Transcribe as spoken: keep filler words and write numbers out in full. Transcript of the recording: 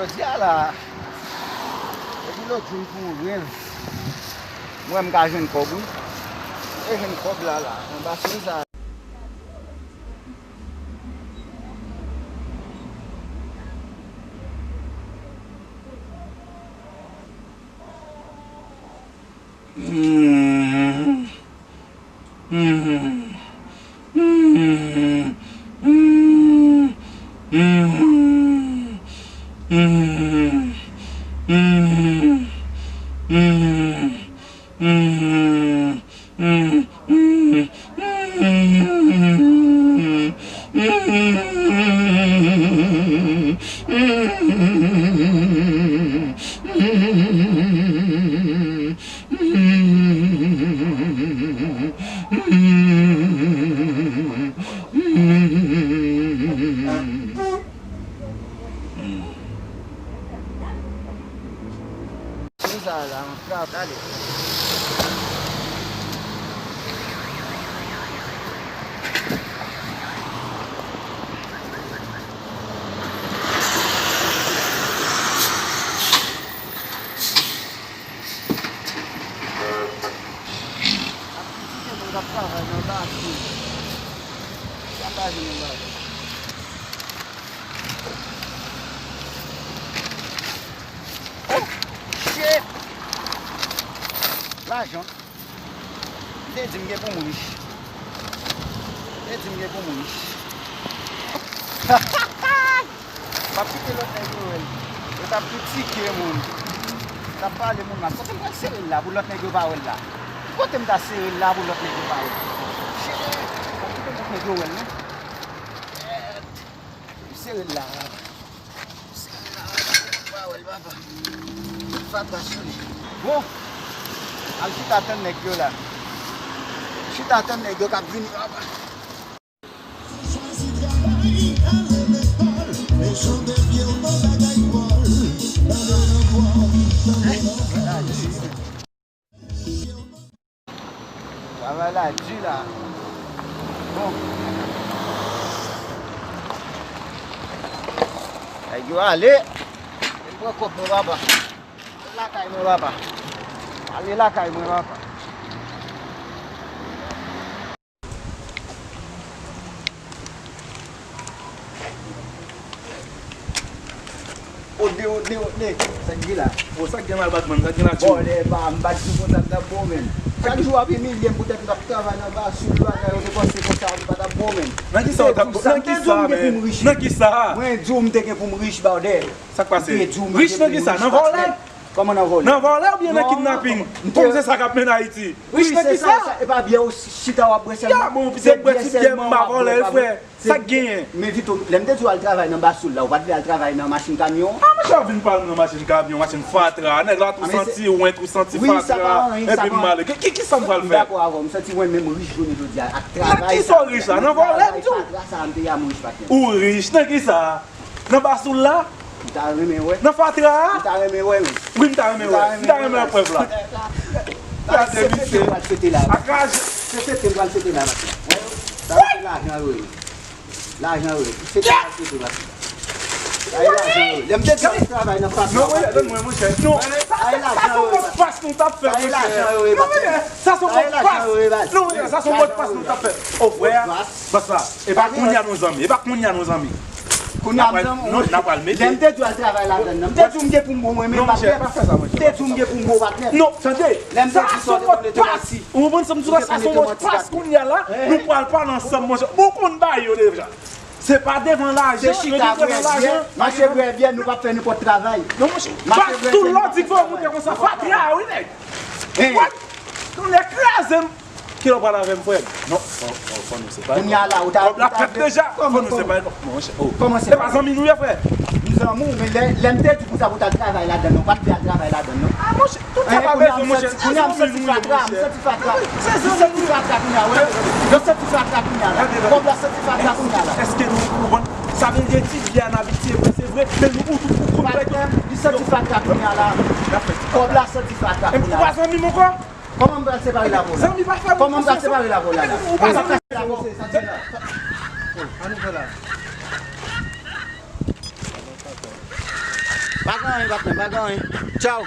Jodi a la, epi lòt jou m fè yon rèv. Mwen, m ka jwenn kòb, wi. E jwenn kòb la, la, nan basil sa. Sa la, yon trap, gade. Ap kritike moun k ap travay nan bato. Sa pa vin yon bagay. Oh, shit! Lajan. Li te di m gen pou m rich. Li te di m gen pou m rich. M ap kite lòt nèg yo wè l. Yo t ap kritike moun. T ap pale moun mal. Kote m pral sere l la pou lòt nèg yo pa wè l la? Kote m ta sere l la pou lòt nèg yo pa wè l? Shit, m ap kite lòt nèg yo wè l, non. M sere l la. Bon, al chita tann nèg yo la. Chita tann nèg yo k ap vini, papa. Travay la di la. Bon. Nèg yo ale. Vin pran kòb mwen, papa. Ale lakay mwen, papa. Ale lakay mwen, papa. Ode, ode, ode. Sa k gen la? O, sa k gen la, Batman? Sa k gen la, Jim? Bòlè, ba, m bat di konsa, m t ap bon, menm. Chak jou w ap imilye m poutèt m t ap travay nan basil, bagay, ou te panse konsa, m pa t ap bon, menm. Nan ki sa w t ap bon? Nan ki sa, menm? Nan ki sa? Mwen di w m te gen pou m rich, bòlè. Sa k pase? Rich nan ki sa? Nan vòlè? Kòman nan vòlè? Nan vòlè oubyen nan kidnaping? Kòm se sa k ap mennen Ayiti. Rich nan ki sa? E pa byen ou chita w ap bwè sèlman. Ya, bon, se bwè ti byen m pa vòlè, frè. Sa k genyen? Men Vito, lè m te di w al travay nan basoul la, ou pa t vle al travay nan machin kamyon? A, monchè, w vin pale m nan machin kamyon, machin fatra. Nèg la tou santi went, tou santi fatra. Epi m male. Ki, ki, ki sa m pral fè? M dakò avè w, m santi went, men m rich jounen jodi a ak travay sa. Nan ki sa w rich la? Nan vòlè m di w? Fatra sa a m te ya, m rich patnè. Ou rich nan ki sa? Nan basoul la? M ta renmen wè. Nan fatra a? M ta renmen wè, men. Wi, m ta renmen wè. M ta renmen wè prèv la. Gade misye. Ak raje. Se fete m pral fete la, patnè. Sa se lajan yo ye. Lajan yo ye. Se fete m pral fete, patnè. Sa e lajan yo ye. Lè m te di w travay nan fatra. Non, wè, donn mwen, monchè. Non. Sa se mòd pas nou t ap fè, monchè. Sa e lajan yo ye, patnè. Non, monchè, sa se mòd pas. Non, monchè, sa se mòd pas nou t ap fè. O, frè. Pas la. E pa kounye a nou zanmi. E pa kounye a nou zanmi. Kounye a m zanmi w. Non, n a pral mete. Lè m te di w al travay ladann nan, m te di w m gen pou m bon, mwen menm, patnè. Non, monchè, pa fè sa, monchè. M te di w m gen pou m bon, patnè. Non, tande. Lè m te di sa, w te konn ete manti. Ou konprann sa m di w la? Sa se yon mòd pas. Ou mòd pas kounye a la, nou pral pale ansanm, monchè. Bon, konn bagay yo deja. Se pa devan lajan, yo di devan lajan. Mache bwè byè, nou p ap fè nenpòt travay. Non, monchè. Pas tou lò di fò moute konsa, fatra, wi, nèg. What? Tonnè kraze m. Kilè w pral avè m, frè m? Non, fò, fò, fò nou separe. Kounye a la, ou ta, kòb la fèt deja. Fò nou separe. Kòman se pa? Se pa zanmi nou ye, frè? Nou zanmi w, men lè, lè m te di konsa pou w t al travay ladann nan, ou pa t vle al travay ladann nan. A, monchè, tout sa pa bezwen, monchè. Kounye a m santi fatra, m santi fatra. M santi fatra kounye a, wè. M santi fatra kounye a la. Kòb la santi fatra kounye a la. Èske nou konprann? Sa vle di ti byen abitye, se vre, men nou ou tout ou konn. Patnè, li santi fatra kounye a la. Kòb la santi fatra kounye a la. Ou pa zanmi m ankò? Kòman m pral separe l avè w la? Zanmi pa fè moun konfyans. Kòman m pral separe l avè w la la? Ou pa zanmi. Sa se la. An nou fè la. Pa gen anyen, patnè, pa gen anyen. Tchaw.